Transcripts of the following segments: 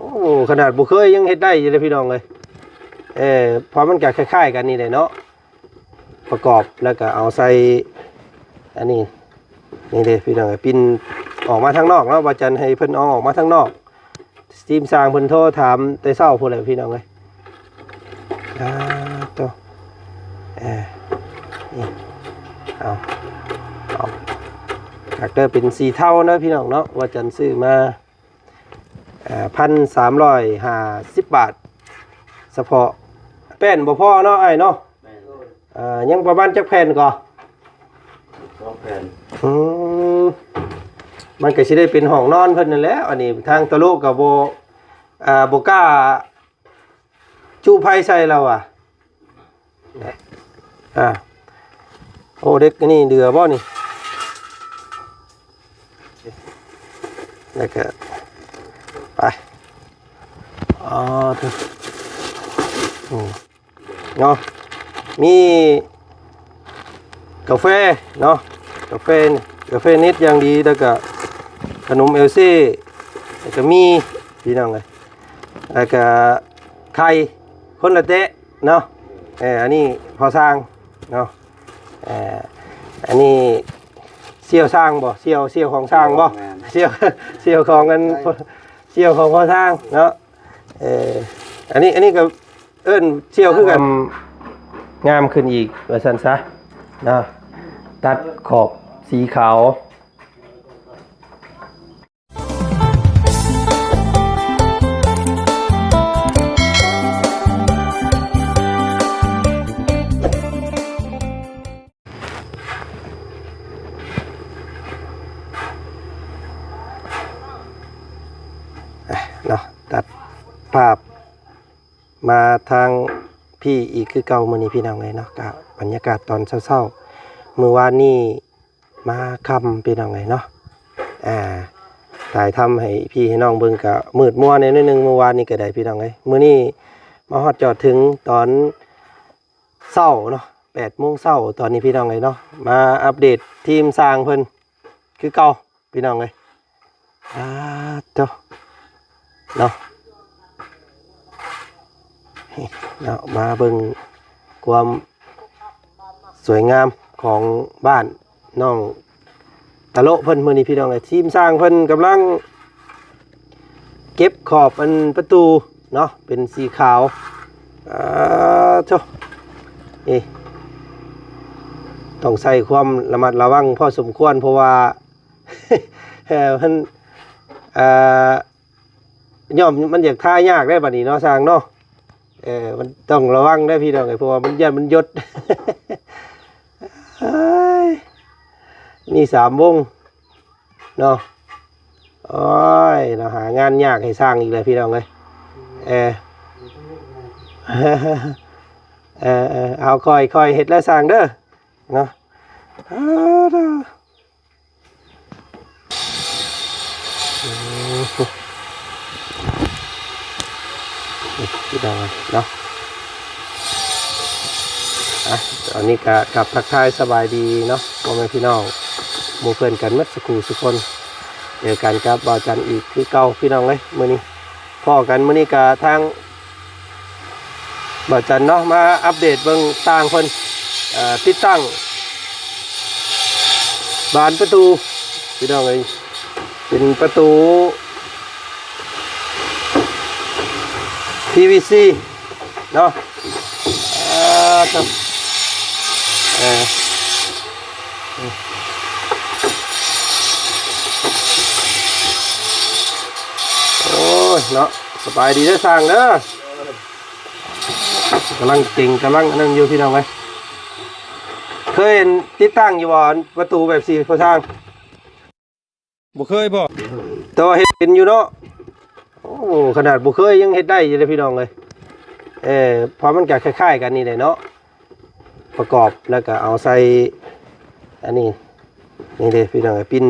ໂອ້ ຂະໜາດບໍ່ເຄີຍຍັງເຮັດໄດ້ຢູ່ເລີຍພີ່ນ້ອງເອີຍ. ເອີ ເພາະມັນກະຄ້າຍໆກັນນີ້ແຫຼະເນາະ ປະກອບແລ້ວກະເອົາໃສ່ອັນນີ້ ນີ້ເດ້ພີ່ນ້ອງເອີຍ. ປິ່ນອອກມາທາງນອກເນາະ ວ່າຈັນໃຫ້ເພິ່ນເອົາອອກມາທາງນອກ. ທີມຊ່າງເພິ່ນໂທຖາມແຕ່ເຊົ້າພຸ້ນແຫຼະພີ່ນ້ອງເອີຍ. ອ່າ ໂຕ ເອີ ນີ້ ເອົາ ເອົາ ຄັກເດີ ເປັນສີເທົາເດີພີ່ນ້ອງເນາະ ວ່າຈັນຊື້ມາ ເອີ ພັນສາມຮ້ອຍຫ້າສິບບາດ ສະເພາະແປ້ນບໍ່ພໍເນາະອ້າຍເນາະ. ແມ່ນ ເອີ ຍັງປະມານຈັກແຜ່ນກໍ? ສອງແຜ່ນ. ອືມ ມັນກໍຊິໄດ້ເປັນຫ້ອງນອນເພິ່ນນັ້ນແຫຼະ. ອັນນີ້ທາງຕະໂລກກໍບໍ່ ອ່າ ບໍ່ກ້າຈຸໄຟໃສ່ລາວວ່າ. ອ່າ ໂອ້ ເດັກອັນນີ້ເດືອບໍ່ນີ້? ແລ້ວກໍໄປ ອໍ ໂອ້ ເນາະ ມີກາແຟເນາະ ກາແຟ ກາແຟນິດຢ່າງດີ ແລ້ວກະຂະໜົມເອວເຊ ແລ້ວກະມີ ພີ່ນ້ອງເອີຍ ແລ້ວກະໄຂ່ຄົນລະແຕະເນາະ. ເອີ ອັນນີ້ພໍ່ຊ່າງເນາະ ເອີ ອັນນີ້ສ່ຽວຊ່າງບໍ່? ສ່ຽວ ສ່ຽວຂອງຊ່າງບໍ່? ແມ່ນ ສ່ຽວ ສ່ຽວຂອງອັນ ໃຊ່ ສ່ຽວຂອງພໍ່ຊ່າງເນາະ. ເອີ ອັນນີ້ ອັນນີ້ກໍເອີ້ນສ່ຽວຄືກັນ ງາມຂຶ້ນອີກວ່າຊັ້ນຊະເນາະ ຕັດຂອບສີຂາວ. ອ່ະ ເນາະ ຕັດພາບມາທາງພີ້ອີກຄືເກົ່າມື້ນີ້ພີ່ນ້ອງເອີຍເນາະ. ກະບັນຍາກາດຕອນເຊົ້າໆ ມື້ວານນີ້ມາຄ່ຳພີ່ນ້ອງເອີຍເນາະ. ອ່າ ຖ່າຍທຳໃຫ້ພີ່ໃຫ້ນ້ອງເບິ່ງກະມືດມົວແດ່ໜ້ອຍໜຶ່ງ ມື້ວານນີ້ກໍໄດ້ພີ່ນ້ອງເອີຍ. ມື້ນີ້ມາຮອດຈອດເຖິງຕອນ ເຊົ້າເນາະ ແປດໂມງເຊົ້າຕອນນີ້ພີ່ນ້ອງເອີຍເນາະ. ມາອັບເດດທີມຊ່າງເພິ່ນຄືເກົ່າພີ່ນ້ອງເອີຍ. ອາ ໂຕ ເນາະ ເນາະ ມາເບິ່ງຄວາມສວຍງາມຂອງບ້ານ ນ້ອງຕະໂລະເພິ່ນ ມື້ນີ້ພີ່ນ້ອງເອີຍ ທີມຊ່າງເພິ່ນກຳລັງເກັບຂອບອັນປະຕູເນາະ ເປັນສີຂາວ. ອາ ໂທ້ ເອີ ຕ້ອງໃຊ້ຄວາມລະມັດລະວັງພໍສົມຄວນ ເພາະວ່າ ເອີ ມັນ ເອີ ຍ້ອນມັນຢາກທາຍາກເດ້ບັດນີ້ເນາະ ຊ່າງເນາະ. ເອີ ມັນຕ້ອງລະວັງເດ້ພີ່ນ້ອງເອີຍ ເພາະວ່າມັນ ຢ້ານມັນຢົດ. ເອີຍ ມີສາມວົງເນາະ. ໂອ້ຍ ເນາະ ຫາງານຍາກໃຫ້ຊ່າງອີກແລ້ວພີ່ນ້ອງເອີຍ. ເອີ ເອີ ເອີ ເອົາ ຄ່ອຍໆເຮັດແລ້ວຊ່າງເດີເນາະ. ອາ ພີ່ນ້ອງເນາະ ອ່ະ ຕອນນີ້ກະກັບທັກທາຍສະບາຍດີເນາະ ພໍ່ແມ່ພີ່ນ້ອງ ໝູ່ເພື່ອນກັນໝົດສູ່ຄູ່ສູ່ຄົນ. ເຈີກັນກັບບ່າວຈັນອີກຄືເກົ່າພີ່ນ້ອງເອີຍ ມື້ນີ້ພໍ້ກັນ ມື້ນີ້ກະທາງ ບ່າວຈັນເນາະ ມາອັບເດດເບິ່ງຊ່າງເພິ່ນ ເອີ ຕິດຕັ້ງບານປະຕູ ພີ່ນ້ອງເອີຍ ເປັນປະຕູ ພີວີຊີ ເນາະ. ອາ ເອີ ໂອ້ຍ ເນາະ ສະບາຍດີເດີຊ່າງເດີ. ກຳລັງເກັ່ງ ກຳລັງອັນນັ້ນຢູ່ພີ່ນ້ອງເອີຍ. ເຄີຍເຫັນຕິດຕັ້ງຢູ່ບໍ່ ປະຕູແບບຊີ້ ພໍ່ຊ່າງ? ບໍ່ເຄີຍບໍ່? ແຕ່ວ່າເຫັນເປັນຢູ່ເນາະ. ໂອ້ ຂະໜາດບໍ່ເຄີຍຍັງເຮັດໄດ້ຢູ່ເລີຍພີ່ນ້ອງເອີຍ. ເອີ ເພາະມັນກະຄ້າຍໆກັນນີ້ແຫຼະເນາະ. ປະກອບແລ້ວກະເອົາໃສ່ອັນນີ້ ນີ້ເດ້ພີ່ນ້ອງເອີຍ ປິ່ນ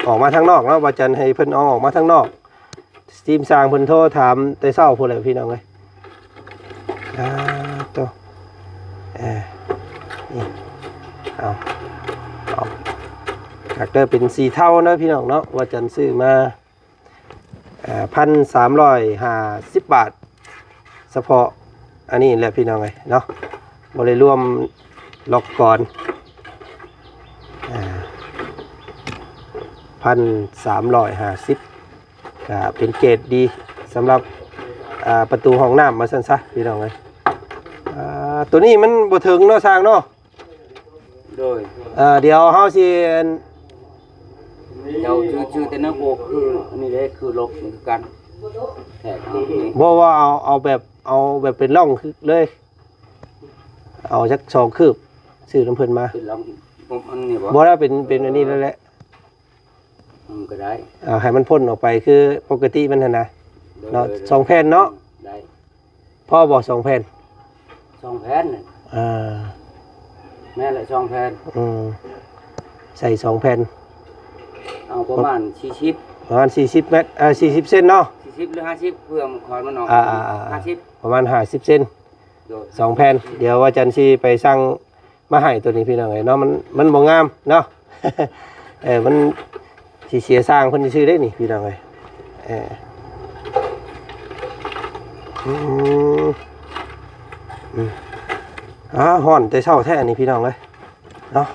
ອອກມາທາງນອກເນາະ ວ່າຈັນໃຫ້ເພິ່ນເອົາອອກມາທາງນອກ. ທີມຊ່າງເພິ່ນໂທຖາມແຕ່ເຊົ້າພຸ້ນແຫຼະພີ່ນ້ອງເອີຍ. ອ່າ ໂຕ ເອີ ນີ້ ເອົາ ເອົາ ຄັກເດີ ເປັນສີເທົາເນາະພີ່ນ້ອງເນາະ ວ່າຈັນຊື້ມາ ອ່ ພັນສາມຮ້ອຍຫ້າສິບບາດ ສະເພາະອັນນີ້ແຫຼະພີ່ນ້ອງເອີຍເນາະ ບໍ່ໄດ້ລວມລັອກກອນ ອ່າ ພັນສາມຮ້ອຍຫ້າສິບ ກະເປັນເກຣດດີສຳລັບ ອ່າ ປະຕູຫ້ອງນ້ຳວ່າຊັ້ນຊະພີ່ນ້ອງເອີຍ. ອ່າ ໂຕນີ້ມັນບໍ່ເຖິງເນາະຊ່າງເນາະ. ໂດຍ ເອີ ດຽວເຮົາຊິ ເຈົ້າຊື່ ຊື່ແຕ່ນະໂກ ຄືອັນນີ້ເດ້ ຄືລົບນີ້ຄືກັນ ແທກເອົານີ້ ບໍ່ວ່າເອົາ ເອົາແບບ ເອົາແບບເປັນຮ່ອງຄືເລີຍ ເອົາຈັກສອງຄືບ ຊື້ນຳເພິ່ນມາ ເປັນຮ່ອງ ອັນນີ້ບໍ່ ບໍ່ໄດ້ເປັນ ເປັນອັນນີ້ແລ້ວແຫຼະ ມັນກໍໄດ້ ເອົາໃຫ້ມັນພົ້ນອອກໄປຄືປົກກະຕິມັນຫັ້ນນະ ໂດຍ ເນາະ ໂດຍ ໂດຍ ສອງແຜ່ນເນາະ ໄດ້ ພໍບໍ່ສອງແຜ່ນ? ສອງແຜ່ນ ອ່າ ແມ່ນແຫຼະ ສອງແຜ່ນ ອືມ ໃສ່ສອງແຜ່ນ ເອົາປະມານສີ່ສິບ ປະມານສີ່ສິບແມັດ ເອີ ສີ່ສິບເຊັນເນາະ ສີ່ສິບ ຫຼື ຫ້າສິບ ເພື່ອມັນຄອນມັນອອກ ອ່າໆໆ ຫ້າສິບ ປະມານຫ້າສິບເຊັນ ໂດຍ ສອງແຜ່ນ ດຽວວ່າຈັນຊິໄປສັ່ງ ມາໃຫ້ໂຕນີ້ພີ່ນ້ອງເອີຍເນາະ ມັນ ມັນບໍ່ງາມເນາະ ເອີ ມັນຊິເສຍຊ່າງເພິ່ນຊື່ໆເດ້ນີ້ພີ່ນ້ອງເອີຍ ເອີ ອືມ ອືມ ອ່າ ຮ້ອນແຕ່ເຊົ້າແທ້ນີ້ພີ່ນ້ອງເອີຍເນາະ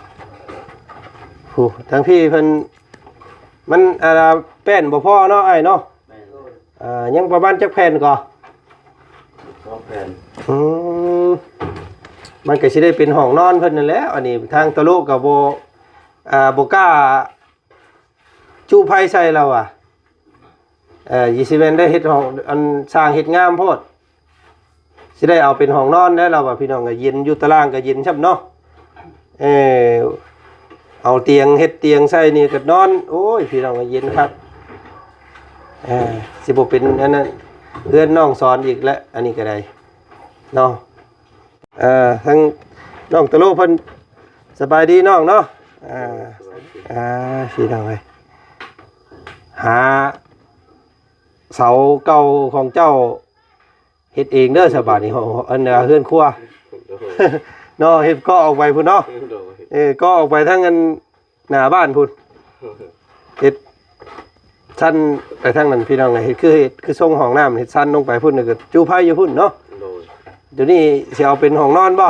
ຜູ້ ທາງພີ່ເພິ່ນ ມັນ ອ່າ ແປ້ນບໍ່ພໍເນາະອ້າຍເນາະ ແມ່ນ ອ່າ ຍັງປະມານຈັກແຜ່ນກໍ? ສອງແຜ່ນ ອືມ ມັນກໍຊິໄດ້ເປັນຫ້ອງນອນເພິ່ນນັ້ນແຫຼະ ອັນນີ້ທາງຕະໂລກກໍບໍ່ ອ່າ ບໍ່ກ້າຈຸໄຟໃສ່ລາວວ່າ ເອີ ຊິແມ່ນໄດ້ເຮັດຫ້ອງ ອັນ ສ້າງເຮັດງາມໂພດ ຊິໄດ້ເອົາເປັນຫ້ອງນອນແດ່ລາວວ່າ ພີ່ນ້ອງ ກໍເຢັນ ຢູ່ຕາລ່າງກໍເຢັນຊ້ຳເນາະ ເອີ ເອົາຕຽງ ເຮັດຕຽງໃສ່ນີ້ກໍນອນ ໂອ້ຍ ພີ່ນ້ອງ ເຢັນຄັກ ເອີ ຊິບໍ່ເປັນອັນນັ້ນ ເຮືອນນ້ອງສອນອີກແຫຼະ ອັນນີ້ກໍໄດ້ເນາະ ເອີ ທາງນ້ອງຕະໂລເພິ່ນ ສະບາຍດີນ້ອງເນາະ ເອີ ເອີ ພີ່ນ້ອງເອີຍ ຫາເສົາເກົ່າຂອງເຈົ້າ ເຮັດເອງເດີ ສະບາດນີ້ ອັນ ເຮືອນຄົວເນາະ ເຮັດກໍອອກໄປພຸ້ນເນາະ ໂດຍ ເອີ ກໍອອກໄປທາງອັນໜ້າບ້ານພຸ້ນ ເຮັດຊັ້ນໄປທາງນັ້ນພີ່ນ້ອງ ເຮັດຄື ເຮັດຄືຊົງຫ້ອງນ້ຳ ເຮັດຊັ້ນລົງໄປພຸ້ນ ແລ້ວກໍຈຸໄຟຢູ່ພຸ້ນເນາະ ໂດຍ ດຽວນີ້ຊິເອົາເປັນຫ້ອງນອນບໍ່?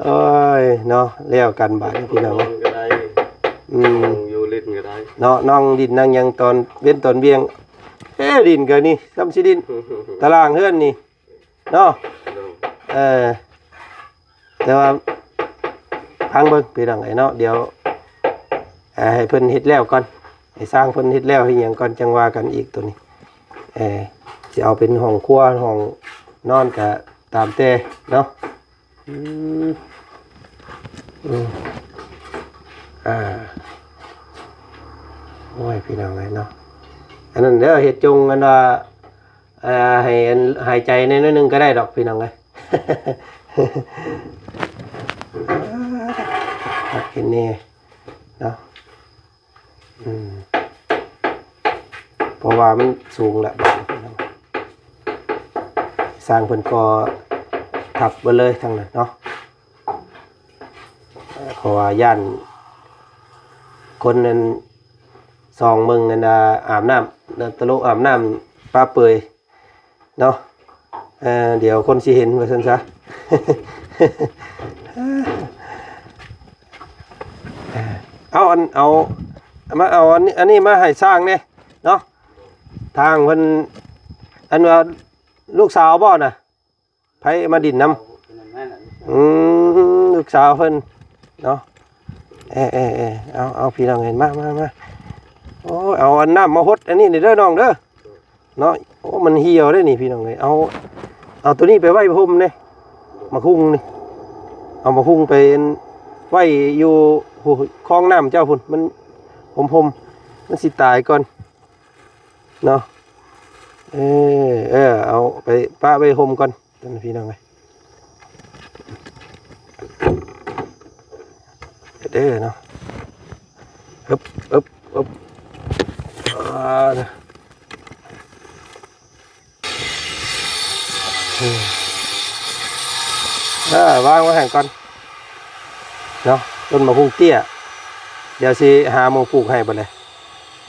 ໂອ້ຍເນາະ ແລ້ວກັນບາດນີ້ພີ່ນ້ອງ ນອນກໍໄດ້ ອືມ ຢູ່ຫຼິ້ນກໍໄດ້ເນາະ ນ້ອງຫຼິ້ນນັ່ງຫຍັງຕອນເວັນຕອນວຽງ ເອີ ຫຼິ້ນກໍນີ້ ສ່ຳຊິຫຼິ້ນ ຕາລ່າງເຮືອນນີ້ເນາະ ໂດຍ ເອີ ແຕ່ວ່າຟັງເບິ່ງພີ່ນ້ອງເອີຍເນາະ ດຽວ ເອີ ໃຫ້ເພິ່ນເຮັດແລ້ວກ່ອນ ໃຫ້ຊ່າງເພິ່ນເຮັດແລ້ວເຮັດຫຍັງກ່ອນ ຈັ່ງວ່າກັນອີກໂຕນີ້ ເອີ ຊິເອົາເປັນຫ້ອງຄົວຫ້ອງນອນກະຕາມແຕ່ເນາະ ອືມ ອືມ ອ່າ ໂອ້ຍ ພີ່ນ້ອງເອີຍເນາະ ອັນນັ້ນເດີ ເຮັດຈົ່ງ ອັນວ່າ ອ່າ ໃຫ້ ອັນ ຫາຍໃຈແດ່ໜ້ອຍໜຶ່ງກໍໄດ້ດອກ ພີ່ນ້ອງເອີຍ ຄັກແນ່ເນາະ ອືມ ເພາະວ່າມັນສູງລະ ຊ່າງເພິ່ນກໍທັບເບິດເລີຍທາງນັ້ນເນາະ ເພາະວ່າຢ້ານຄົນນັ້ນສ່ອງເບິ່ງອັນ ອາ ອາບນ້ຳ ຕະໂລກອາບນ້ຳປະເປື່ອຍ ເນາະ ເອີ ດຽວຄົນຊິເຫັນວ່າຊັ້ນຊະ ເອົາອັນ ເອົາ ມາເອົາອັນນີ້ ອັນນີ້ມາໃຫ້ຊ່າງແດ່ເນາະ ທາງເພິ່ນ ອັນວ່າລູກສາວບໍ່ນະ ໃຜມາດິນນຳ? ອືມ ລູກສາວເພິ່ນເນາະ ເອີ ເອີ ເອີ ເອົາ ເອົາ ພີ່ນ້ອງເອີຍ ມາ ມາ ມາ ໂອ້ຍ ເອົາອັນນ້ຳມາຫົດອັນນີ້ເດີນ້ອງເດີ ເນາະ ໂອ້ ມັນຫ່ຽວເດ້ນີ້ພີ່ນ້ອງເອີຍ ເອົາ ເອົາໂຕນີ້ໄປໄວ້ຮົ່ມເດ້ ໝາກຫຸ່ງນີ້ ເອົາໝາກຫຸ່ງໄປໄວ້ຢູ່ ໂອ້ ຄອງນ້ຳເຈົ້າພຸ້ນ ມັນຮົ່ມໆ ມັນຊິຕາຍກ່ອນເນາະ ເອີ ເອີ ເອົາໄປປະໄວ້ຮົ່ມກ່ອນ ພີ່ນ້ອງເອີຍ ເດີເນາະ ອຶບ ອຶບ ອຶບ ອ່າ ເອີ ວາງໄວ້ຫັ້ນກ່ອນເນາະ ຕົ້ນໝາກຫຸ່ງເຕ້ຍ ດຽວຊິຫາໝ່ອງປູກໃຫ້ບັດນີ້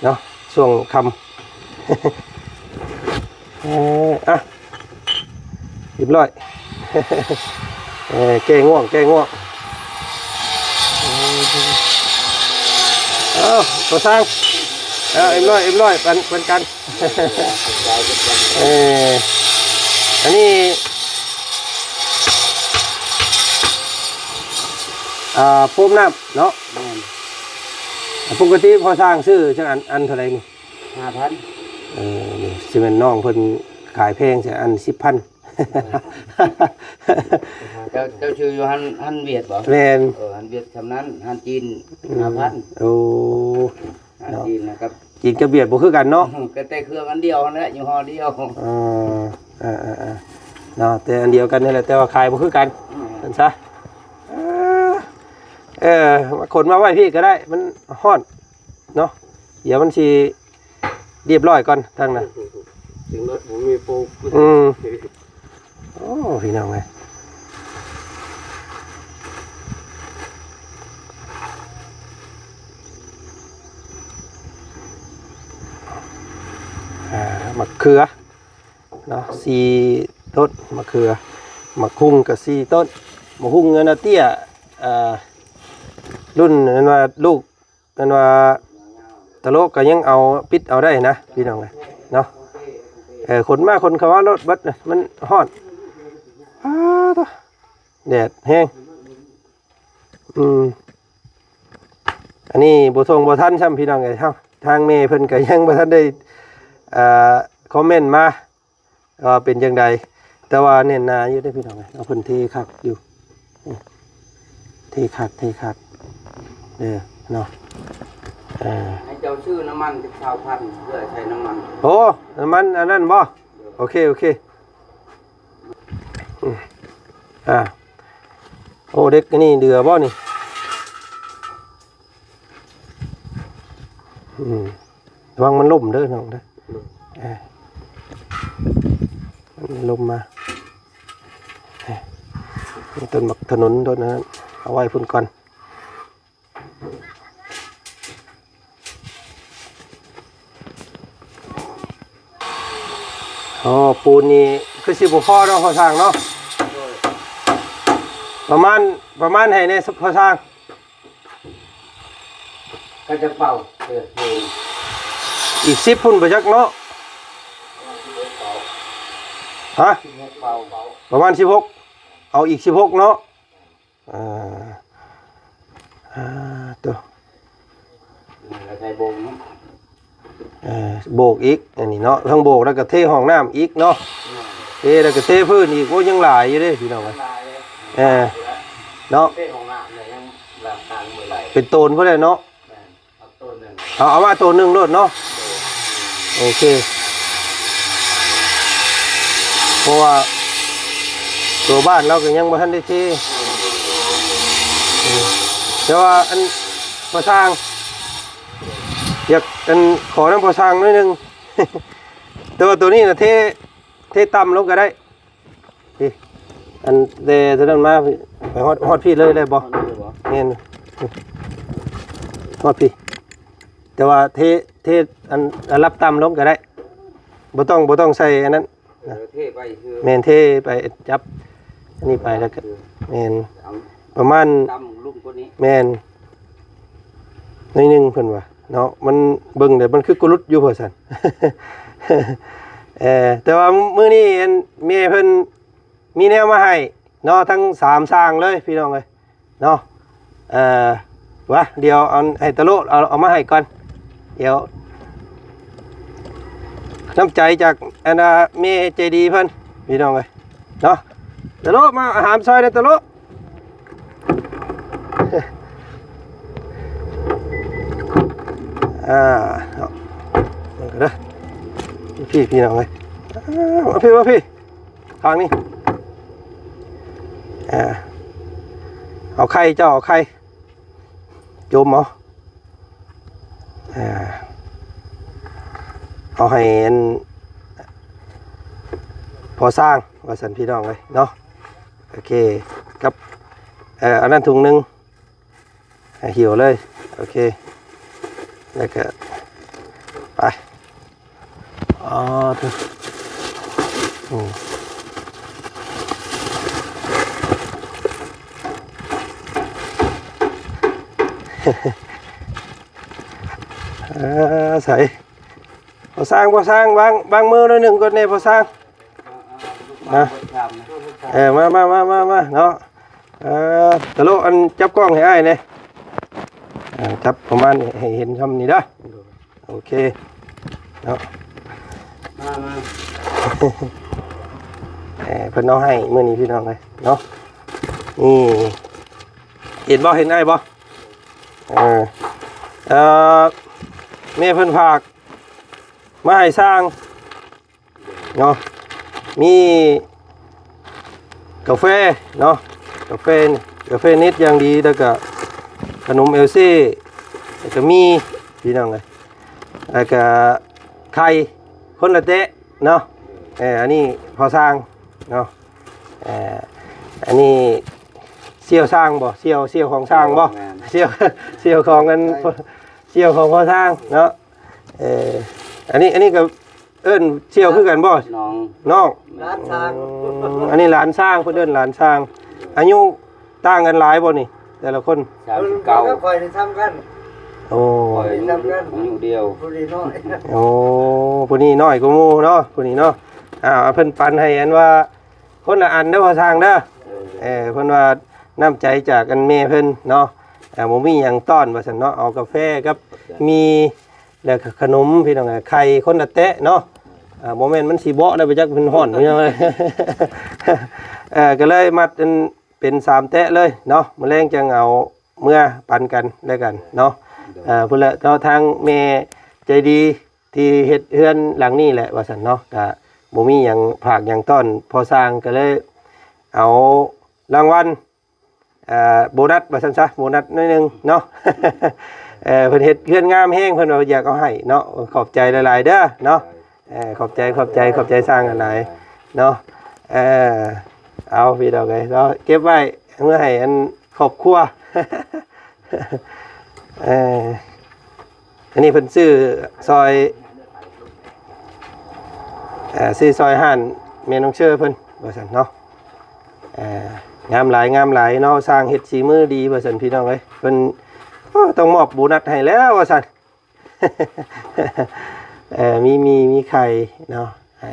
ເນາະ ຊ່ວງຄ່ຳ ເອີ ອ່ະ ຮຽບຮ້ອຍ ເອີ ແກ້ງ່ວງ ແກ້ງ່ວງ ເອີ ເອົາ ບໍ່ສ້າງ ເອີ ຮຽບຮ້ອຍ ຮຽບຮ້ອຍ ປັນ ປັນກັນ ເອີ ອັນນີ້ ອ່າ ໂຟມນ້ຳເນາະ ແມ່ນ ປົກກະຕິພໍ່ຊ່າງຊື້ຈັກອັນ ອັນເທົ່າໃດນີ້? ຫ້າພັນ ເອີ ນີ້ຊິແມ່ນນ້ອງເພິ່ນຂາຍແພງ ຊິອັນສິບພັນ ເຈົ້າ ເຈົ້າຊື້ຢູ່ຫັ້ນ ຫັ້ນຫວຽດບໍ່? ແມ່ນ ເອີ ຫັ້ນຫວຽດຊ່ຳນັ້ນ ຫັ້ນຈີນ ອືມ ຫ້າພັນ ໂອ້ ຫັ້ນ ເນາະ ຈີນນະ ກັບ ຈີນກັບຫວຽດບໍ່ຄືກັນເນາະ ກໍແຕ່ເຄື່ອງອັນດຽວຫັ້ນແຫຼະ ຍີ່ຫໍ້ດຽວ ເອີ ເອີ ເນາະ ແຕ່ອັນດຽວກັນນີ້ແຫຼະ ແຕ່ວ່າຂາຍບໍ່ຄືກັນ ອືມ ຊັ້ນຊະ ເອີ ເອີ ຂົນມາໄວ້ພີ້ກໍໄດ້ ມັນຮ້ອນເນາະ ດຽວມັນຊິ ຮຽບຮ້ອຍກ່ອນທາງນັ້ນ ເຖິງລົດບໍ່ມີປູກ ອືມ ໂອ້ ພີ່ນ້ອງເອີຍ ອ່າ ໝາກເຂືອເນາະ ສີ່ຕົ້ນ ໝາກເຂືອ ໝາກຫຸ່ງກໍສີ່ຕົ້ນ ໝາກຫຸ່ງອັນນະເຕ້ຍ ເອີ ລຸ້ນນັ້ນວ່າລູກ ແມ່ນວ່າຕະໂລກກໍຍັງເອົາ ປິດເອົາໄດ້ນະ ພີ່ນ້ອງເອີຍເນາະ ເອີ ຂົນມາຂົນເຂົ້າມາໂລດເບິດ ມັນຮ້ອນ ອ້າໂທ້ ແດດແຮງ ອືມ ອັນນີ້ບໍ່ສົ່ງບໍ່ທັນຊ້ຳ ພີ່ນ້ອງເອີຍ ເຮົາ ທາງແມ່ເພິ່ນກໍຍັງບໍ່ທັນໄດ້ ເອີ ຄອມເມັນມາ ວ່າເປັນຈັ່ງໃດ ແຕ່ວ່າແໜ້ນໜາຢູ່ເດ້ພີ່ນ້ອງເອີຍ ເອົາເພິ່ນເທຄັກຢູ່ ເທຄັກ ເທຄັກເດີເນາະ ເອີ ໃຫ້ເຈົ້າຊື້ນ້ຳມັນຈັກຊາວພັນ ເພື່ອໃສ່ນ້ຳມັນ ໂອ້ ນ້ຳມັນອັນນັ້ນບໍ່? ໂອເຄ ໂອເຄ ອືມ ອ່າ ໂອ້ ເດັກອັນນີ້ເຫຼືອບໍ່ນີ້? ອືມ ລະວັງມັນລົ້ມເດີນ້ອງເດີ ເອີ ມັນລົ້ມມາ ເອີ ມີຕົ້ນໝາກຖະໜົນຕົ້ນນັ້ນ ເອົາໄວ້ພຸ້ນກ່ອນ ອໍ ປູນນີ້ຄືຊິບໍ່ພໍເນາະ ພໍ່ຊ່າງເນາະ ປະມານ ປະມານໃຫ້ແດ່ ພໍ່ຊ່າງ ກໍຈະເປົ່າ ເອີ ອີກສິບພຸ້ນບໍ່ຈັກເນາະ ຮະ ປະມານສິບຫົກ ເອົາອີກສິບຫົກເນາະ ອ່າ ອ່າ ໂຕ ແລ້ວໃສ່ໂບກເນາະ ເອີ ໂບກອີກ ອັນນີ້ເນາະ ທັງໂບກແລ້ວກໍເທຫ້ອງນ້ຳອີກເນາະ ເອີ ເທແລ້ວກໍເທພື້ນອີກ ໂອ້ ຍັງຫຼາຍຢູ່ເດ້ພີ່ນ້ອງເອີຍ ເອີ ເນາະ ເທຫ້ອງນ້ຳແລ້ວຍັງລ້າງກາງບໍ່ໄດ້ ເປັນໂຕນພຸ້ນແຫຼະເນາະ ແມ່ນ ເອົາ ເອົາມາໂຕໜຶ່ງໂລດເນາະ ໂອເຄ ເພາະວ່າຕົວບ້ານລາວກໍຍັງບໍ່ທັນໄດ້ເທ ອືມ ແຕ່ວ່າອັນ ພໍ່ຊ່າງ ຢາກອັນ ຂໍນຳພໍ່ຊ່າງໜ້ອຍໜຶ່ງ ແຕ່ວ່າໂຕນີ້ນະເທ ເທຕ່ຳລົງກໍໄດ້ ນີ້ ອັນແຕ່ໂຕນັ້ນມາ ໄປຮອດ ຮອດພີ້ເລີຍໄດ້ບໍ່? ຮອດພີ້ບໍ່? ແມ່ນ ຮອດພີ້ ແຕ່ວ່າເທ ເທອັນ ອັນລະດັບຕ່ຳລົງກໍໄດ້ ບໍ່ຕ້ອງ ບໍ່ຕ້ອງໃສ່ອັນນັ້ນ ເອີ ເທໄປຄື ແມ່ນ ເທໄປ ຈັບອັນນີ້ໄປແລ້ວກໍ ເອີ ແມ່ນ ເອົາ ປະມານ ຕ່ຳລົງກວ່ານີ້ ແມ່ນ ໜ້ອຍໜຶ່ງເພິ່ນວ່າເນາະ ມັນເບິ່ງແລ້ວມັນຄືກຸລຸດຢູ່ວ່າຊັ້ນ ເອີ ແຕ່ວ່າມື້ນີ້ອັນແມ່ເພິ່ນມີແນວມາໃຫ້ເນາະ ທັງສາມຊ່າງເລີຍພີ່ນ້ອງເອີຍເນາະ ເອີ ວ່າ ດຽວເອົາໃຫ້ຕະໂລ ເອົາ ເອົາມາໃຫ້ກ່ອນ ດຽວ ນ້ຳໃຈຈາກອັນ ອາ ແມ່ໃຈດີເພິ່ນພີ່ນ້ອງເອີຍເນາະ ຕະໂລ ມາຫາມຊ່ອຍແດ່ຕະໂລ. ອ່າ ເນາະ ເບິ່ງກັນເດີ ພີ່ ພີ່ນ້ອງເອີຍ ອ່າ ມາພີ່ ມາພີ່ ຂ້າງນີ້ ອ່າ ເອົາໄຂ່ ເຈົ້າເອົາໄຂ່ ຈົ່ມເອົາ ອ່າ ເອົາໃຫ້ອັນ ພໍ່ຊ່າງວ່າຊັ້ນ ພີ່ນ້ອງເອີຍເນາະ ໂອເຄ ກັບ ເອີ ອັນນັ້ນຖົງໜຶ່ງ ໃຫ້ຫິ້ວເລີຍ ໂອເຄ ແລ້ວກະ ໄປ ອໍ ໂອ້ ເອີ ໃສ່ ພໍ່ຊ່າງ ພໍ່ຊ່າງ ວາງ ວາງມືໜ້ອຍໜຶ່ງກ່ອນແດ່ ພໍ່ຊ່າງ ນະ ເອີ ມາ ມາ ມາ ມາ ມາເນາະ ເອີ ຕະໂລ ອັນ ຈັບກ້ອງໃຫ້ອ້າຍແດ່ ເອີ ຈັບປະມານນີ້ ໃຫ້ເຫັນຊ່ຳນີ້ເດີ ໂອເຄເນາະ ມາ ມາ ເອີ ເພິ່ນເອົາໃຫ້ມື້ນີ້ ພີ່ນ້ອງເອີຍເນາະ ນີ້ ເຫັນບໍ່ ເຫັນອ້າຍບໍ່? ເອີ ເອີ ແມ່ເພິ່ນຝາກມາໃຫ້ຊ່າງເນາະ ມີກາແຟເນາະ ກາແຟ ກາແຟນິດຢ່າງດີ ແລ້ວກະຂະໜົມເອວເຊ ແລ້ວກະໝີ່ ພີ່ນ້ອງເອີຍ ແລ້ວກະໄຂ່ຄົນລະແຕະເນາະ ເອີ ອັນນີ້ພໍ່ຊ່າງເນາະ ເອີ ອັນນີ້ສ່ຽວຊ່າງບໍ່ ສ່ຽວ ສ່ຽວຂອງຊ່າງບໍ່ ແມ່ນ ສ່ຽວ ສ່ຽວຂອງອັນ ໃຊ່ ສ່ຽວຂອງພໍ່ຊ່າງເນາະ ເອີ ອັນນີ້ ອັນນີ້ກໍເອີ້ນສ່ຽວຄືກັນບໍ່? ນ້ອງ ນ້ອງ ຫຼານຊ່າງ ອືມ ອັນນີ້ຫຼານຊ່າງ ເພິ່ນເອີ້ນຫຼານຊ່າງ ອາຍຸຕ່າງກັນຫຼາຍບໍ່ນີ້ ແຕ່ລະຄົນ? ສາມສິບເກົ້າ ຂ້ອຍນີ້ຊ່ຳກັນ ໂອ້ ຂ້ອຍອາຍຸ ຊ່ຳກັນ ອາຍຸດຽວ ຜູ້ນີ້ນ້ອຍ ໂອ້ ຜູ້ນີ້ນ້ອຍກວ່າໝູ່ເນາະ ຜູ້ນີ້ເນາະ ອ້າວ ເພິ່ນປັນໃຫ້ອັນວ່າ ຄົນລະອັນເດີພໍ່ຊ່າງເດີ ເອີ ເອີ ເພິ່ນວ່ານ້ຳໃຈຈາກອັນແມ່ເພິ່ນເນາະ ເອີ ບໍ່ມີຫຍັງຕ້ອນວ່າຊັ້ນເນາະ ເອົາກາແຟກັບໝີ່ ແລ້ວກະຂະໜົມ ພີ່ນ້ອງເອີຍ ໄຂ່ຄົນລະແຕະເນາະ ເອີ ບໍ່ແມ່ນມັນຊິເບາະໄດ້ໄປຈັກ ເພິ່ນຮ້ອນ ພີ່ນ້ອງເອີຍ ເອີ ກໍເລີຍມັດອັນ ເປັນສາມແຕະເລີຍເນາະ ມື້ແລງຈັ່ງເອົາເມືອປັນກັນແລະກັນເນາະ ເອີ ພຸ້ນແຫຼະເນາະ ທາງແມ່ໃຈດີທີ່ເຮັດເຮືອນຫຼັງນີ້ແຫຼະວ່າຊັ້ນເນາະ ກະບໍ່ມີຫຍັງຝາກຫຍັງຕ້ອນພໍ່ຊ່າງ ກະເລີຍເອົາລາງວັນ ເອີ ໂບນັດວ່າຊັ້ນຊະ ໂບນັດໜ້ອຍໜຶ່ງເນາະ ເອີ ເພິ່ນເຮັດເຮືອນງາມແຮງ ເພິ່ນວ່າຢາກເອົາໃຫ້ເນາະ ຂອບໃຈຫຼາຍໆເດີເນາະ ເອີ ຂອບໃຈ ຂອບໃຈ ຂອບໃຈຊ່າງຫຼາຍໆເນາະ ເອີ ເອົາ ພີ່ນ້ອງເອີຍເນາະ ເກັບໄວ້ເມືອໃຫ້ອັນຄອບຄົວ ເອີ ອັນນີ້ເພິ່ນຊື້ຊ່ອຍ ເອີ ຊື້ຊ່ອຍຮ້ານແມ່ນ້ອງເຊີເພິ່ນວ່າຊັ້ນເນາະ ເອີ ງາມຫຼາຍ ງາມຫຼາຍເນາະ ຊ່າງເຮັດສີມືດີວ່າຊັ້ນ ພີ່ນ້ອງເອີຍ ເພິ່ນ ໂອ້ ຕ້ອງມອບໂບນັດໃຫ້ແລ້ວວ່າຊັ້ນ ເອີ ມີ ມີ ມີໄຂ່ເນາະ ໃຫ້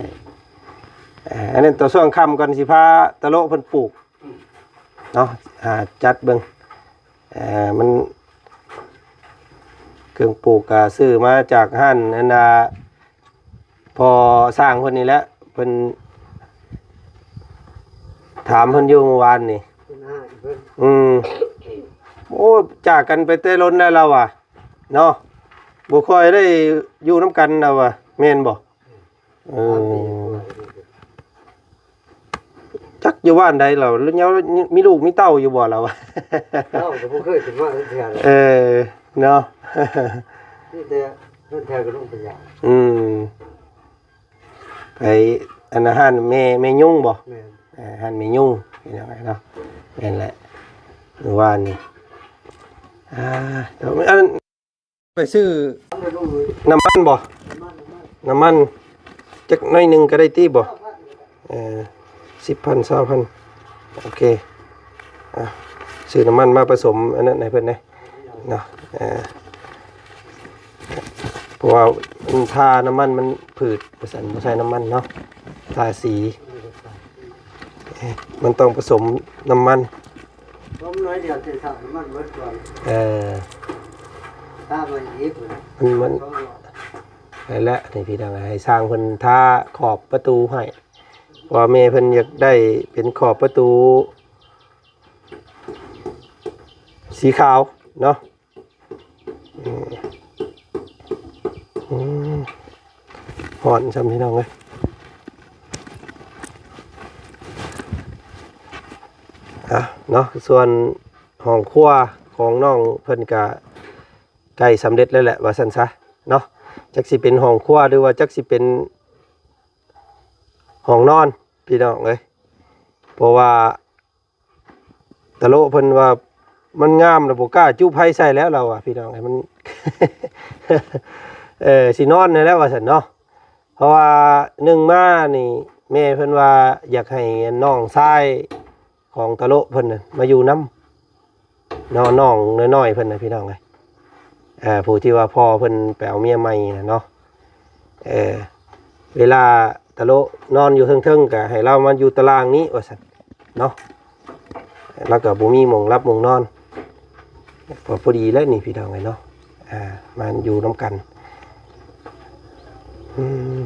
ເອີ ອັນນັ້ນ ຕອນຊ່ວງຄ່ຳກ່ອນຊິພາຕະໂລະເພິ່ນປູກເນາະ ຫາຈັດເບິ່ງ ເອີ ມັນ ເຄື່ອງປູກກະຊື້ມາຈາກຮ້ານ ອັນນ່າ ພໍ່ຊ່າງເພິ່ນນີ້ແຫຼະ ເພິ່ນ ຖາມເພິ່ນຢູ່ມື້ວານນີ້ ເພິ່ນອ້າຍເພິ່ນ ອືມ ໂອ້ ຈາກກັນໄປແຕ່ດົນແລ້ວລາວວ່າ ເນາະ ບໍ່ຄ່ອຍໄດ້ຢູ່ນຳກັນລາວວ່າ ແມ່ນບໍ່? ເອີ ຈັກຢູ່ບ້ານໃດລາວ ລາວມີລູກມີເຕົ້າຢູ່ບໍ່ລາວວ່າ ເຮົາກໍບໍ່ເຄີຍຂຶ້ນມາຈັກເທື່ອ ເອີ ເນາະ ມີແຕ່ເຮືອນແຖວກັບລູກໄປຢາມ ອືມ ໄປອັນ ຮ້ານແມ່ ແມ່ຍຸງບໍ່? ແມ່ນ ເອີ ຮ້ານແມ່ຍຸງ ເປັນຫຍັງເນາະ ແມ່ນແຫຼະ ມື້ວານນີ້ ອ່າ ອັນ ໄປຊື້ນ້ຳມັນບໍ່? ນ້ຳມັນຈັກໜ້ອຍໜຶ່ງກໍໄດ້ຕິບໍ່? ເອີ ສິບພັນ ຊາວພັນ ໂອເຄ ອ່າ ຊື້ນ້ຳມັນມາປະສົມອັນນັ້ນໃຫ້ເພິ່ນແດ່ເນາະ ເອີ ເພາະວ່າມັນທານ້ຳມັນມັນຜືດ ວ່າຊັ້ນ ບໍ່ໃສ່ນ້ຳມັນເນາະ ທາສີ ເອີ ມັນຕ້ອງປະສົມນ້ຳມັນ ຕົ້ມໜ້ອຍດຽວໃສ່ຖັງນ້ຳມັນເບິດກ່ອນ ເອີ ຖ້າມັນອີກ ມັນ ມັນ ສອງຮອບ ໄປແລ້ວ ນີ້ພີ່ນ້ອງ ໃຫ້ຊ່າງເພິ່ນທາຂອບປະຕູໃຫ້ ເພາະວ່າແມ່ເພິ່ນຢາກໄດ້ເປັນຂອບປະຕູສີຂາວເນາະ ອືມ ອືມ ຮ້ອນຊ່ຳ ພີ່ນ້ອງເອີຍ ອ່ະເນາະ ສ່ວນຫ້ອງຄົວຂອງນ້ອງເພິ່ນກະໃກ້ສຳເລັດແລ້ວແຫຼະ ວ່າຊັ້ນຊະເນາະ ຈັກຊິເປັນຫ້ອງຄົວ ຫຼືວ່າຈັກຊິເປັນຫ້ອງນອນ ພີ່ນ້ອງເອີຍ ເພາະວ່າ ຕະໂລະເພິ່ນວ່າມັນງາມແລ້ວບໍ່ກ້າຈຸໄຟໃສ່ແລ້ວ ລາວວ່າ ພີ່ນ້ອງເອີຍ ມັນ ເ ເອີ ຊິນອນຫັ້ນແຫຼະວ່າຊັ້ນເນາະ. ເພາະວ່າໜຶ່ງມານີ້ ແມ່ເພິ່ນວ່າຢາກໃຫ້ນ້ອງຊາຍຂອງຕະໂລະເພິ່ນນັ້ນມາຢູ່ນຳ ເນາະ ນ້ອງນ້ອຍໆເພິ່ນນະ ພີ່ນ້ອງເອີຍ. ເອີ ຜູ້ທີ່ວ່າພໍ່ເພິ່ນໄປເອົາເມຍໃໝ່ນະເນາະ. ເອີ ເວລາຕະໂລະນອນຢູ່ເທິງໆ ກໍໃຫ້ລາວມາຢູ່ຕາລ່າງນີ້ວ່າຊັ້ນເນາະ. ລາວກໍບໍ່ມີໝ່ອງຫຼັບໝ່ອງນອນ ກໍພໍດີແລ້ວນີ້ ພີ່ນ້ອງເອີຍເນາະ. ອ່າ ມາຢູ່ນຳກັນ. ອືມ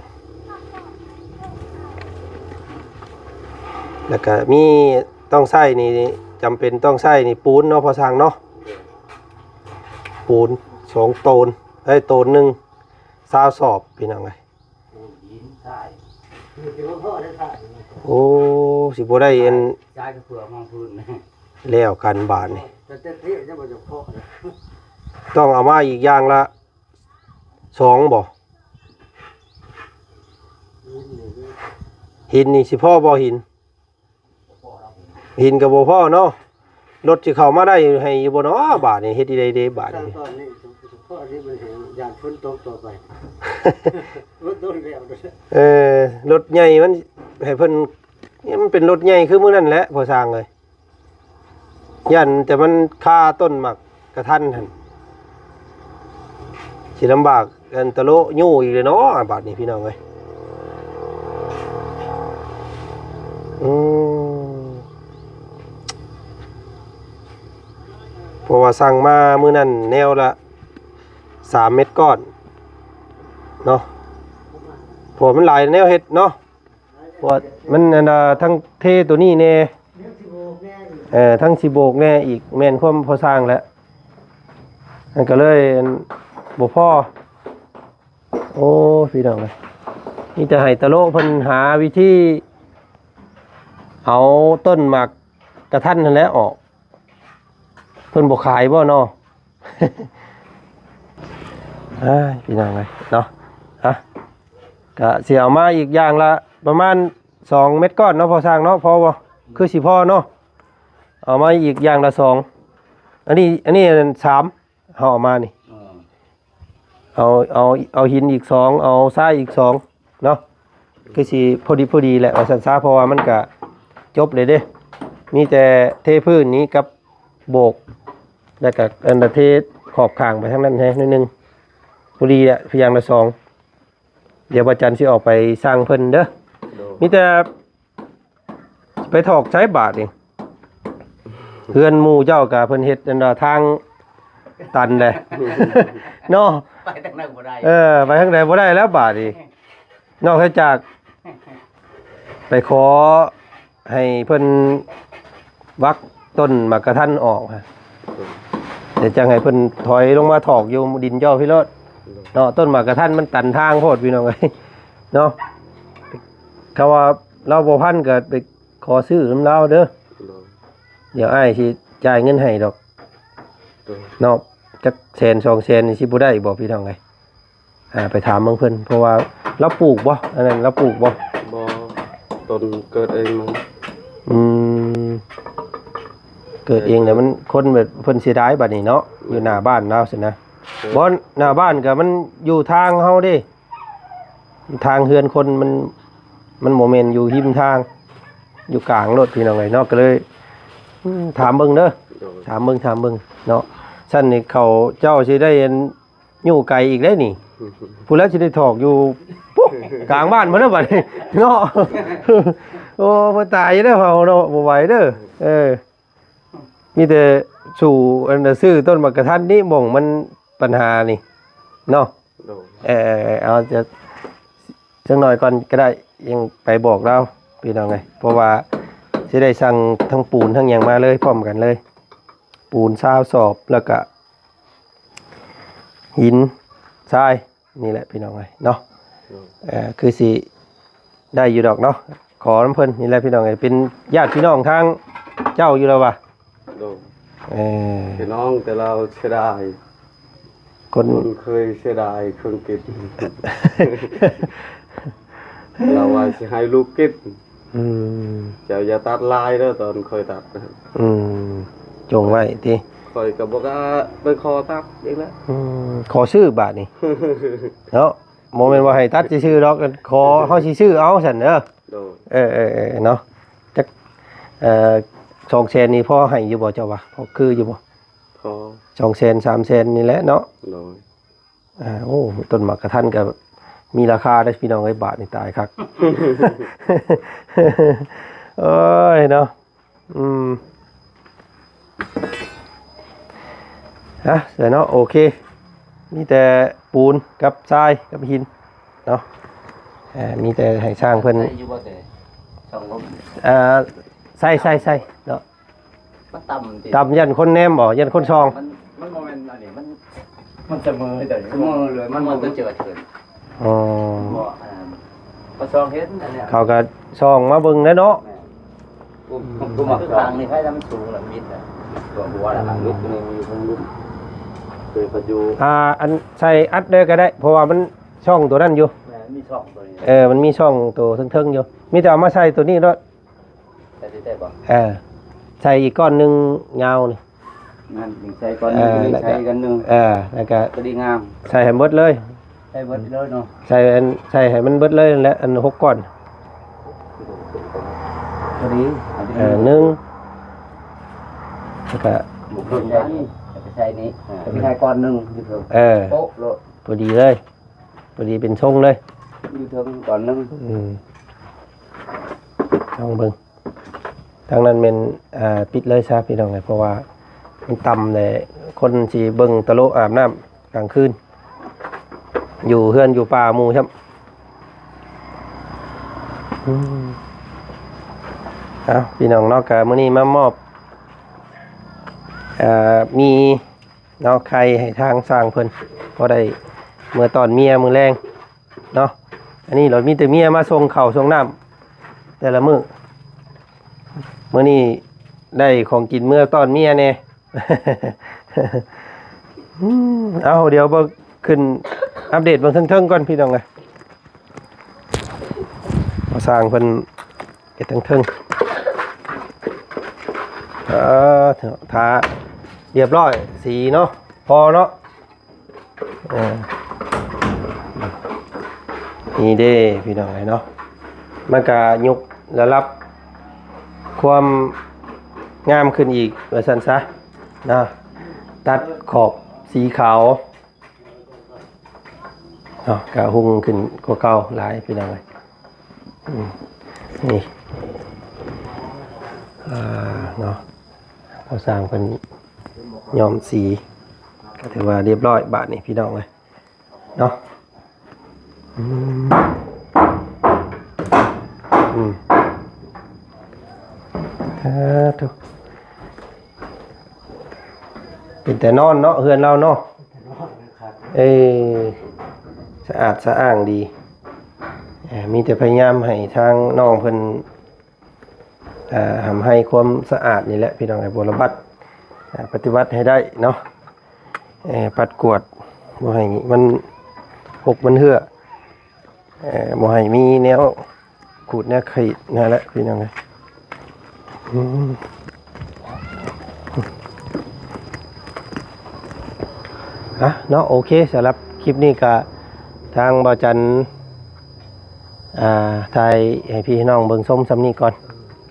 ແລ້ວກະມີຕ້ອງໃຊ້ນີ້ ຈຳເປັນຕ້ອງໃຊ້ນີ້ປູນເນາະ ພໍ່ຊ່າງເນາະ. ປູນສອງໂຕນ ເອີຍ ໂຕນໜຶ່ງ ຊາວສອບ ພີ່ນ້ອງເອີຍ. ໂອ້ ຊິບໍ່ໄດ້ອັນ ໃຊ້ເພື່ອຮອງພື້ນ ແລ້ວກັນບາດນີ້ ແຕ່ເທຍັງບໍ່ຈະພໍ ຕ້ອງເອົາມາອີກຢ່າງລະສອງບໍ່? ຫີນນີ້ຊິພໍບໍ່ຫີນ? ຫີນກໍບໍ່ພໍເນາະ. ລົດຊິເຂົ້າມາໄດ້ໃຫ້ຢູ່ບໍ່ເນາະ ບາດນີ້ ເຮັດຈັ່ງໃດເດບາດນີ້? ຂັ້ນຕອນນີ້ ເພາະອັນນີ້ມັນແຮງ ຢ້ານຝົນຕົກຕໍ່ໄປ ລົດໂດນແລ້ວ. ເອີ ລົດໃຫຍ່ມັນໃຫ້ເພິ່ນ ມັນເປັນລົດໃຫຍ່ຄືມື້ນັ້ນແຫຼະ ພໍ່ຊ່າງເອີຍ. ຢ້ານແຕ່ມັນຄາຕົ້ນໝາກກະທັນຫັ້ນ ຊິລຳບາກອັນຕະໂລະຍູ້ອີກເລີຍເນາະ ບາດນີ້ ພີ່ນ້ອງເອີຍ. ອືມ ເພາະວ່າສັ່ງມາມື້ນັ້ນແນວລະສາມເມັດກ້ອນເນາະ ເພາະວ່າມັນຫຼາຍແນວເຮັດເນາະ. ເພາະວ່າມັນ ອັນ ທັງເທໂຕນີ້ແດ່ ເອີ ທັງຊິໂບກແດ່ອີກ ແມ່ນຄວາມພໍ່ຊ່າງແຫຼະ ມັນກໍເລີຍ ອັນ ບໍ່ພໍ. ໂອ້ ພີ່ນ້ອງເອີຍ ມີແຕ່ໃຫ້ຕະໂລະເພິ່ນຫາວິທີເອົາຕົ້ນໝາກກະທັນຫັ້ນແຫຼະອອກ. ເພິ່ນບໍ່ຂາຍບໍ່ເນາະ? ອ້າຍ ພີ່ນ້ອງເອີຍເນາະ ອ່ະ ກະຊິເອົາມາອີກຢ່າງລະປະມານສອງເມັດກ້ອນເນາະ ພໍ່ຊ່າງເນາະ. ພໍບໍ່? ຄືຊິພໍເນາະ. ເອົາມາອີກຢ່າງລະສອງ ອັນນີ້ ອັນນີ້ສາມ ເຮົາເອົາມານີ້ ເອີ ເອົາ ເອົາ ເອົາຫີນອີກສອງ ເອົາຊາຍອີກສອງເນາະ ຄືຊິພໍດີ ພໍດີແຫຼະວ່າຊັ້ນຊະ ເພາະວ່າມັນກະຈົບເລີຍເດ້ ມີແຕ່ເທພື້ນນີ້ກັບໂບກ ແລ້ວກະອັນນະເທຂອບຂ້າງໄປທາງນັ້ນແຮະໜ້ອຍໜຶ່ງ ພໍດີແຫຼະ ພຽງລະສອງ. ດຽວພະຈັນຊິອອກໄປສັ່ງເພິ່ນເດີ ໂດຍ ມີແຕ່ ໄປຖອກໃສບາດນີ້? ເຮືອນໝູ່ເຈົ້າກະເພິ່ນເຮັດອັນວ່າທາງຕັນແຫຼະເນາະ ໄປທາງໃດບໍ່ໄດ້ ເອີ ໄປທາງໃດບໍ່ໄດ້ແລ້ວບາດນີ້ ນອກເສຍຈາກໄປຂໍໃຫ້ເພິ່ນວັກຕົ້ນໝາກກະທັນອອກ ດຽວຈັ່ງໃຫ້ເພິ່ນຖອຍລົງມາຖອກຢູ່ດິນເຈົ້າພີ້ໂລດເນາະ. ຕົ້ນໝາກກະທັນມັນຕັນທາງໂພດ ພີ່ນ້ອງເອີຍເນາະ. ຄຳວ່າລາວບໍ່ພັນກໍໄປຂໍຊື້ນຳລາວເດີ ໂດຍ ດຽວອ້າຍຊິຈ່າຍເງິນໃຫ້ດອກ ໂດຍ ເນາະ. ຈັກແສນສອງແສນນີ້ຊິບໍ່ໄດ້ບໍ່ ພີ່ນ້ອງເອີຍ? ອ່າ ໄປຖາມເບິ່ງເພິ່ນ ເພາະວ່າລາວປູກບໍ່? ອັນນັ້ນລາວປູກບໍ່? ບໍ່ ຕົ້ນເກີດເອງມັນ ອືມ ເກີດເອງແລ້ວມັນ ຄົນແບບເພິ່ນເສຍດາຍບາດນີ້ເນາະ ແມ່ນ ຢູ່ໜ້າບ້ານລາວຊີ້ນະ ແມ່ນ ບໍ່ ໜ້າບ້ານກໍມັນຢູ່ທາງເຮົາເດ້ ທາງເຮືອນຄົນມັນ ມັນບໍ່ແມ່ນຢູ່ຮິມທາງ ຢູ່ກາງໂລດ ພີ່ນ້ອງເອີຍເນາະ. ກໍເລີຍ ອືມ ຖາມເບິ່ງເດີ ໂດຍ ຖາມເບິ່ງ ຖາມເບິ່ງເນາະ. ຊັ້ນນີ້ເຂົາເຈົ້າຊິໄດ້ ຢູ່ໄກອີກເດ້ນີ້ ຜູ້ລະຊິໄດ້ຖອກຢູ່ປຸ້ນ ກາງບ້ານພຸ້ນແລ້ວບັດນີ້ເນາະ. ໂອ້ ບໍ່ຕາຍເດີເຮົາເນາະ ບໍ່ໄຫວເດີ. ເອີ ມີແຕ່ສູ້ອັນ ຊື້ຕົ້ນໝາກກະທັນນີ້ ໝ່ອງມັນ ປັນຫານີ້ເນາະ ໂດຍ ເອີ ເອົາ ຈະ ຈັກໜ້ອຍກ່ອນກໍໄດ້ ຍັງໄປບອກລາວ ພີ່ນ້ອງເອີຍ ເພາະວ່າຊິໄດ້ສັ່ງທັງປູນທັງຫຍັງມາເລີຍ ພ້ອມກັນເລີຍ ປູນຊາວສອບ ແລ້ວກະຫີນຊາຍນີ້ແຫຼະ ພີ່ນ້ອງເອີຍເນາະ. ໂດຍ ເອີ ຄືຊິໄດ້ຢູ່ດອກເນາະ ຂໍນຳເພິ່ນນີ້ແຫຼະ ພີ່ນ້ອງເອີຍ ເປັນຍາດພີ່ນ້ອງທາງເຈົ້າຢູ່ແລ້ວວ່າ ໂດຍ ເອີ ພີ່ນ້ອງ ແຕ່ລາວເສຍດາຍ ຄົນ ຄົນເຄີຍເສຍດາຍເຄື່ອງກິນ ລາວວ່າຊິໃຫ້ລູກກິນ. ອືມ ເຈົ້າຢ່າຕັດຫຼາຍເດີ ຕອນຂ້ອຍຕັດ ອືມ ຈົ່ງໄວ້ຕິ ຂ້ອຍກໍບໍ່ກ້າໄປຂໍຕັດອີກແລ້ວ. ອືມ ຂໍຊື້ບາດນີ້ເນາະ ບໍ່ແມ່ນວ່າໃຫ້ຕັດຊື່ໆດອກ ຂໍເຮົາຊິຊື້ເອົາຊັ້ນເດີ. ໂດຍ ເອີໆໆ ເນາະ ຈັກ ເອີ ສອງແສນນີ້ພໍໃຫ້ຢູ່ບໍ່ເຈົ້າວ່າ ພໍຄືຢູ່ບໍ່? ພໍ ສອງແສນ ສາມແສນນີ້ແຫຼະເນາະ. ໂດຍ ອ່າ ໂອ້ ຕົ້ນໝາກກະທັນກໍມີລາຄາເດ້ພີ່ນ້ອງເອີຍ ບາດນີ້ຕາຍຄັກ ໂອ້ຍເນາະ. ອືມ ອ່ະ ຊັ້ນເນາະ ໂອເຄ ມີແຕ່ປູນກັບຊາຍກັບຫີນເນາະ ເອີ ມີແຕ່ໃຫ້ຊ່າງເພິ່ນ ໃສ່ຢູ່ບໍ່ແຕ່ສອງລົມ? ອ່າ ໃສ່ໆໆເນາະ ມັນຕ່ຳຕິ ຕ່ຳ ຢ້ານຄົນແນມບໍ່ ຢ້ານຄົນສ່ອງ. ມັນ ມັນບໍ່ແມ່ນອັນນີ້ ມັນ ມັນສະເໝີແຕ່ສະເໝີເລີຍ ມັນບໍ່ເຈີເຖິງ. ອໍ ບໍ່ ອ່າ ກໍສ່ອງເຫັນອັນເນີ້ຍ ເຂົາກໍສ່ອງມາເບິ່ງແຫຼະເນາະ. ແມ່ນ ຜູ້ ຜູ້ມັກສ່ອງ ທາງນີ້ໃຜລະມັນສູງລະມິດລະ ຕົວຫົວລະມັນຫຼຸດໜຶ່ງຢູ່ເທິງລຸ່ມ ເຄີຍພັດຢູ່ ອ່າ ອັນໃສ່ອັດເລີຍກໍໄດ້ ເພາະວ່າມັນຊ່ອງຕົວນັ້ນຢູ່. ແມ່ນ ມີຊ່ອງຕົວນີ້ ເອີ ມັນມີຊ່ອງຕົວເທິງໆຢູ່ ມີແຕ່ເອົາມາໃສ່ຕົວນີ້ໂລດ. ໃສ່ໄດ້ບໍ່? ເອີ ໃສ່ອີກກ້ອນໜຶ່ງຍາວນີ້ ນັ້ນ ໃສ່ກ້ອນໜຶ່ງ ເອີ ໃສ່ກັນໜຶ່ງ ເອີ ແລ້ວກໍພໍດີງາມ ໃສ່ໃຫ້ໝົດເລີຍ ໃສ່ເບິດເລີຍເນາະ ໃສ່ອັນ ໃສ່ໃຫ້ມັນເບິດເລີຍນັ້ນແຫຼະ ອັນຫົກກ້ອນ ພໍດີ ເອີ ໜຶ່ງ ແລ້ວກໍ ໃສ່ນີ້ ໃສ່ນີ້ ເອີ ມີໃຫ້ກ້ອນໜຶ່ງຢູ່ເທິງ ເອີ ໂປະໂລດ ພໍດີເລີຍ ພໍດີເປັນຊົງເລີຍ ຢູ່ເທິງກ່ອນໜຶ່ງ. ອືມ ລອງເບິ່ງ ທາງນັ້ນແມ່ນ ອ່າ ປິດເລີຍຊະພີ່ນ້ອງເອີຍ ເພາະວ່າມັນຕ່ຳແລ້ວ ຄົນຊິເບິ່ງຕະໂລອາບນ້ຳກາງຄືນ ຢູ່ເຮືອນຢູ່ປ່າໝູ່ຊ້ຳ. ອືມ ເອົາ ພີ່ນ້ອງເນາະ ກະມື້ນີ້ມາມອບ ເອີ ມີ ເນາະ ໄຂ່ໃຫ້ທາງຊ່າງເພິ່ນ ພໍໄດ້ເມືອຕ້ອນເມຍມື້ແລງເນາະ. ອັນນີ້ລະມີແຕ່ເມຍມາສົ່ງເຂົ້າສົ່ງນ້ຳແຕ່ລະມື້ ມື້ນີ້ໄດ້ຂອງກິນເມືອຕ້ອນເມຍແດ່. ອືມ ເອົາ ດຽວເບິ່ງ ຂຶ້ນອັບເດດເບິ່ງເທິງໆກ່ອນ ພີ່ນ້ອງເອີຍ. ຊ່າງເພິ່ນເຮັດເທິງໆ ເອີ ຖ້າຮຽບຮ້ອຍ ສີເນາະ ພໍເນາະ. ເອີ ນີ້ເດ້ພີ່ນ້ອງເອີຍເນາະ ມັນກະຍົກລະດັບຄວາມງາມຂຶ້ນອີກວ່າຊັ້ນຊະເນາະ ຕັດຂອບສີຂາວ ເນາະ ກະຮຸ່ງຂຶ້ນກວ່າເກົ່າຫຼາຍພີ່ນ້ອງເອີຍ. ອືມ ນີ້ ອ່າ ເນາະ ພໍຊ່າງເພິ່ນຍ້ອມສີ ກະຖືວ່າຮຽບຮ້ອຍບາດນີ້ພີ່ນ້ອງເອີຍເນາະ. ອືມ ອືມ ສາທຸ ເປັນແຕ່ນອນເນາະ ເຮືອນລາວເນາະ. ເອີ ສະອາດສະອ້າງດີ ເອີ ມີແຕ່ພະຍາຍາມໃຫ້ທາງນ້ອງເພິ່ນ ເອີ ທຳໃຫ້ຄວາມສະອາດນີ້ແຫຼະພີ່ນ້ອງເອີຍ ບົວລະບັດ ເອີ ປະຕິບັດໃຫ້ໄດ້ເນາະ ເອີ ປັດກວາດ ບໍ່ໃຫ້ມັນຫົກມັນເຮື້ອ ເອີ ບໍ່ໃຫ້ມີແນວຂູດແນວຂີດນັ້ນແຫຼະພີ່ນ້ອງເອີຍ. ອືມ ອ່ະ ເນາະ ໂອເຄ ສຳລັບຄລິບນີ້ກະທາງບ່າວຈັນ ອ່າ ຖ່າຍໃຫ້ພີ່ໃຫ້ນ້ອງເບິ່ງຊົມສ່ຳນີ້ກ່ອນ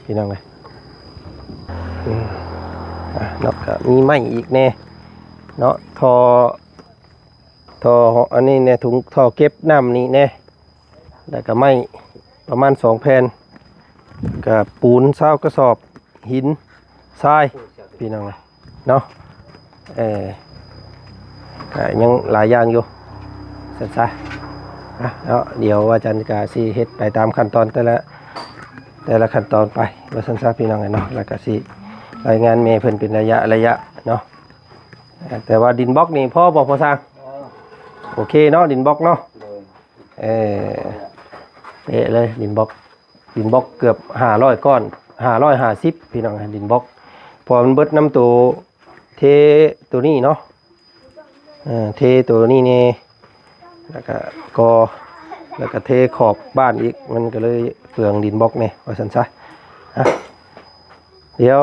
ພີ່ນ້ອງເອີຍ. ອືມ ອ່ະ ເນາະ ກະມີໄມ້ອີກແດ່ເນາະ ທໍ່ ທໍ່ອັນນີ້ແດ່ ຖົງທໍ່ເກັບນ້ຳນີ້ແດ່ ແລ້ວກະໄມ້ປະມານສອງແຜ່ນ ກະປູນຊາວກະສອບ ຫີນ ຊາຍ ພີ່ນ້ອງເອີຍເນາະ. ເອີ ກະຍັງຫຼາຍຢ່າງຢູ່ຊັ້ນຊະ ອ່ະ ເນາະ ດຽວວ່າຈັນກະຊິເຮັດໄປຕາມຂັ້ນຕອນແຕ່ລະ ແຕ່ລະຂັ້ນຕອນໄປວ່າຊັ້ນຊະພີ່ນ້ອງເອີຍເນາະ ແລ້ວກະຊິລາຍງານແມ່ເພິ່ນເປັນໄລຍະໄລຍະເນາະ. ເອີ ແຕ່ວ່າດິນບລັອກນີ້ພໍບໍ່ ພໍ່ຊ່າງ? ພໍ ໂອເຄເນາະ ດິນບລັອກເນາະ. ໂດຍ ເອີ ເປະເລີຍ ດິນບລັອກ ດິນບລັອກເກືອບຫ້າຮ້ອຍກ້ອນ ຫ້າຮ້ອຍຫ້າສິບ ພີ່ນ້ອງ ດິນບລັອກ ເພາະວ່າມັນເບິດນຳໂຕເທໂຕນີ້ເນາະ. ເອີ ເທໂຕນີ້ແດ່ ແລ້ວກະກໍ ແລ້ວກະເທຂອບບ້ານອີກ ມັນກໍເລີຍເປືອງດິນບລັອກແດ່ວ່າຊັ້ນຊະ. ອ່ະ ດຽວ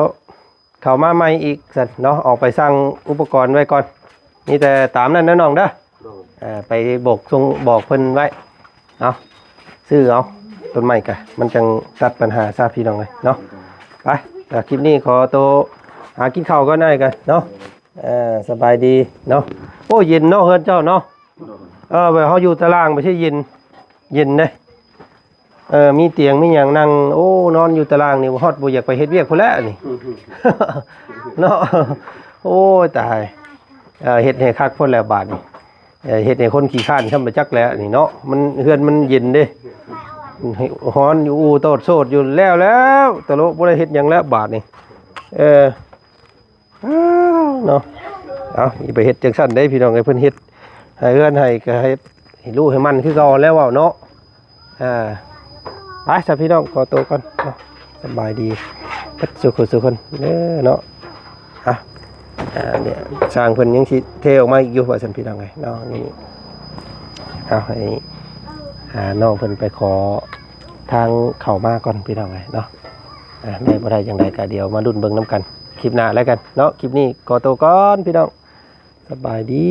ເຂົ້າມາໃໝ່ອີກຊັ້ນເນາະ ອອກໄປສັ່ງອຸປະກອນໄວ້ກ່ອນ. ມີແຕ່ຕາມນັ້ນເດີນ້ອງເດີ. ໂດຍ ເອີ ໄປບອກສົ່ງບອກເພິ່ນໄວ້. ເອົາ ຊື້ເອົາ ຕົ້ນໄມ້ກະມັນຈັ່ງຕັດບັນຫາຊະ ພີ່ນ້ອງເອີຍເນາະ. ໄປ ແລ້ວຄລິບນີ້ຂໍໂຕຫາກິນເຂົ້າກ່ອນ ອ້າຍກະເນາະ. ເອີ ສະບາຍດີເນາະ. ໂອ້ ເຢັນເນາະເຮືອນເຈົ້າເນາະ. ໂດຍ ເອີ ແບບເຮົາຢູ່ຕາລ່າງ ບໍ່ໃຊ່ເຢັນ ເຢັນເດ້. ເອີ ມີຕຽງມີຫຍັງນັ່ງ ໂອ້ ນອນຢູ່ຕາລ່າງນີ້ ຮອດບໍ່ຢາກໄປເຮັດວຽກພຸ້ນແຫຼະນີ້ ເນາະ. ໂອ້ຍ ຕາຍ ເອີ ເຮັດໃຫ້ຄັກພຸ້ນແຫຼະບາດນີ້. ເອີ ເຮັດໃຫ້ຄົນຂີ້ຄ້ານຊ້ຳປະຈັກແຫຼະນີ້ເນາະ. ມັນ ເຮືອນມັນເຢັນເດ້ ຮ້ອນຢູ່ອູ່ໂຕດໂຊດຢູ່. ແລ້ວ ແລ້ວ ຕະໂລະ ບໍ່ໄດ້ເຮັດຫຍັງແລ້ວບາດນີ້. ເອີ ອ້າວ ເນາະ. ເອົາ ຢ່າໄປເຮັດຈັ່ງຊັ້ນເດ້ ພີ່ນ້ອງເອີຍ. ເພິ່ນເຮັດໃຫ້ເຮືອນໃຫ້ ກະໃຫ້ ໃຫ້ລູກໃຫ້ມັນຄືເກົ່າແລ້ວເວົ້າເນາະ. ອ່າ ໄປຊະພີ່ນ້ອງ ຂໍໂຕກ່ອນເນາະ. ສະບາຍດີເບິດສູ່ຄົນສູ່ຄົນເດີເນາະ. ອ່ະ ອ່າ ເນຍ ຊ່າງເພິ່ນຍັງຊິເທອອກມາອີກຢູ່ວ່າຊັ້ນ ພີ່ນ້ອງເອີຍເນາະ. ນີ້ ເອົາ ໃຫ້ ອ່າ ນ້ອງເພິ່ນໄປຂໍທາງເຂົ້າມາກ່ອນ ພີ່ນ້ອງເອີຍເນາະ. ອ່າ ໄດ້ບໍ່ໄດ້ຈັ່ງໃດກະດຽວມາລຸ້ນເບິ່ງນຳກັນຄລິບໜ້າແລ້ວກັນເນາະ. ຄລິບນີ້ຂໍໂຕກ່ອນ ພີ່ນ້ອງ ສະບາຍດີ.